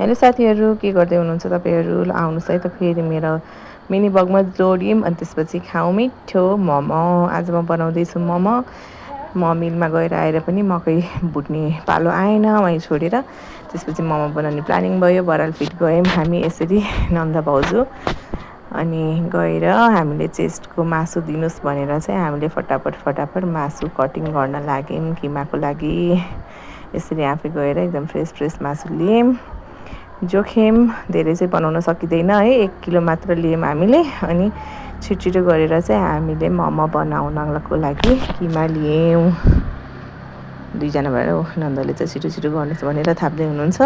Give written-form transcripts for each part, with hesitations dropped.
Hello साथीहरू, के गर्दै हुनुहुन्छ तपाईँहरू? आउनुहोस् है त फेरि मेरो मिनी ब्लगमा जोडियौँ अनि त्यसपछि खाउँ मिठो मोमो। आज म बनाउँदैछु मोमो। म मिलमा गएर आएर पनि मकै भुट्ने पालो आएन, वहीँ छोडेर त्यसपछि मोमो बनाउने प्लानिङ भयो। बराल फिट गयौँ हामी यसरी नन्दा भाउजू अनि गएर हामीले चेस्टको मासु दिनुहोस् भनेर चाहिँ हामीले फटाफट मासु कटिङ गर्न लाग्यौँ किमाको लागि। यसरी आफै गएर एकदम फ्रेस मासु लियौँ, जोख्यौँ। धेरै चाहिँ बनाउन सकिँदैन है, 1 किलो मात्र लियौँ हामीले। अनि छिटो गरेर चाहिँ हामीले मोमो बनाउनको लागि किमा लियौँ। 2 जना भएर नन्दले चाहिँ छिटो गर्नुहोस् भनेर थाप्दै हुनुहुन्छ।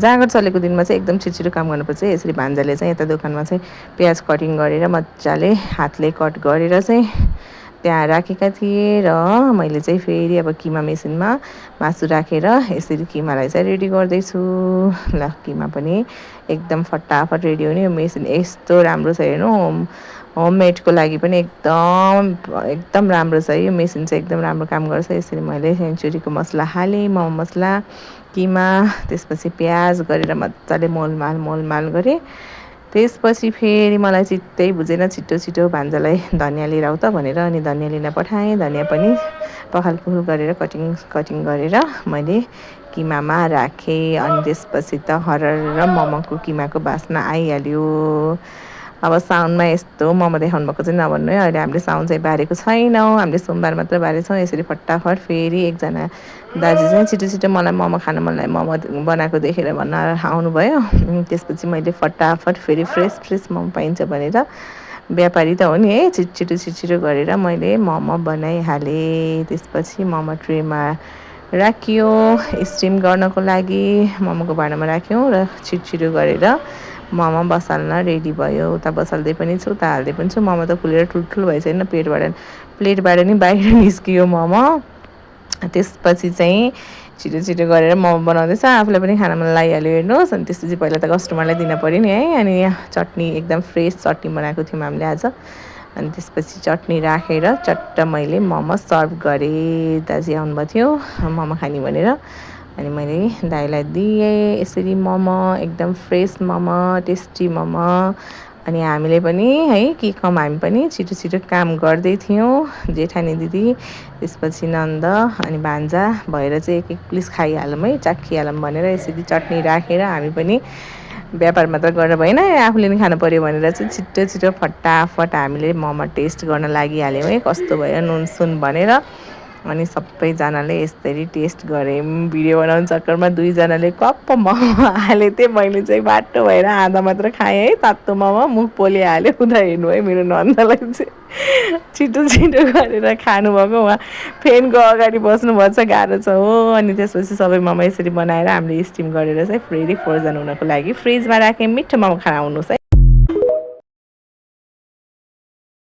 जाँगर चलेको दिनमा चाहिँ एकदम छिटो काम गर्नुपर्छ। यसरी भान्जाले चाहिँ यता दोकानमा चाहिँ प्याज कटिङ गरेर मजाले हातले कट गरेर चाहिँ त्यहाँ राखेका थिएँ र मैले चाहिँ फेरि अब किमा मेसिनमा मासु राखेर यसरी किमालाई चाहिँ रेडी गर्दैछु। ल, किमा पनि एकदम फटाफट रेडी हुने। यो मेसिन यस्तो राम्रो छ हेर्नु, होममेडको लागि पनि एकदम राम्रो छ। यो मेसिन चाहिँ एकदम राम्रो काम गर्छ। यसरी मैले सेन्चुरीको मसला हालेँ, मोमो मसला, किमा, त्यसपछि प्याज गरेर मजाले मोलमाल गरेँ। त्यसपछि फेरि मलाई चित्तै बुझेन, छिटो भान्जालाई धनियाँ लिएर आऊ त भनेर अनि धनियाँ लिन पठाएँ। धनियाँ पनि पखालपुखुल गरेर कटिङ गरेर मैले किमामा राखेँ। अनि त्यसपछि त हरर मोमोको किमाको बास्ना आइहाल्यो। अब साउनमा यस्तो मोमो देखाउनु भएको चाहिँ नभन्नु है। अहिले हामीले साउन चाहिँ बारेको छैनौँ, हामीले सोमबार मात्र बारेछौँ। यसरी फटाफट फेरि एकजना दाजु चाहिँ छिटो मलाई मोमो खान मन लाग्यो, मोमो बनाएको देखेर भन्न आउनुभयो। त्यसपछि मैले फटाफट फेरि फ्रेस मोमो पाइन्छ भनेर, व्यापारी त हो नि है, छिटो गरेर मैले मोमो बनाइहालेँ। त्यसपछि मोमो ट्रेमा राखियो स्टिम गर्नको लागि, मोमोको भाँडामा राख्यौँ र छिटो गरेर मोमो बसाल्न रेडी भयो। उता बसाल्दै पनि छु, उता हाल्दै पनि छु। मोमो त फुलेर ठुल्ठुलो भइसकेन, प्लेटबाट नि बाहिर निस्कियो मोमो। त्यसपछि चाहिँ छिटो गरेर मोमो बनाउँदैछ। आफूलाई पनि खान मन लागिहाल्यो हेर्नुहोस्। अनि त्यसपछि पहिला त कस्टमरलाई दिन पऱ्यो नि है। अनि यहाँ चटनी, एकदम फ्रेस चटनी बनाएको थियौँ हामीले आज। अनि त्यसपछि चटनी राखेर चट्ट मैले मोमो सर्भ गरेँ। दाजु आउनुभएको थियो मोमो खाने भनेर। अनि मैले दाइलाई दिएँ यसरी मोमो, एकदम फ्रेस मोमो, टेस्टी मोमो। अनि हामीले पनि है के कम, हामी पनि छिटो काम गर्दै थियौँ। जेठानी दिदी, त्यसपछि नन्द अनि भान्जा भएर चाहिँ एक प्लिस खाइहालौँ है, चाखिहालौँ भनेर यसरी चटनी राखेर हामी पनि व्यापार मात्र गरेर भएन, आफूले नि खानु पऱ्यो भनेर चाहिँ छिटो फटाफट हामीले मोमो टेस्ट गर्न लागिहाल्यौँ है, कस्तो भयो नुन सुन भनेर। अनि सबैजनाले यसरी टेस्ट गऱ्यौँ। भिडियो बनाउने चक्करमा 2 जनाले कप मोमो हाले थिएँ, मैले चाहिँ बाटो भएर आधा मात्र खाएँ है, तातो मोमो मुख पोलिहाल्यो। उता हेर्नु है, मेरो नन्दलाई चाहिँ छिटो गरेर खानुभएको। उहाँ फ्यानको अगाडि बस्नुभएको छ, गाह्रो छ हो। अनि त्यसपछि सबै मोमो यसरी बनाएर हामीले स्टिम गरेर चाहिँ फेरि फ्रोजन हुनको लागि फ्रिजमा राख्यौँ। मिठो मोमो खान आउनुहोस् है।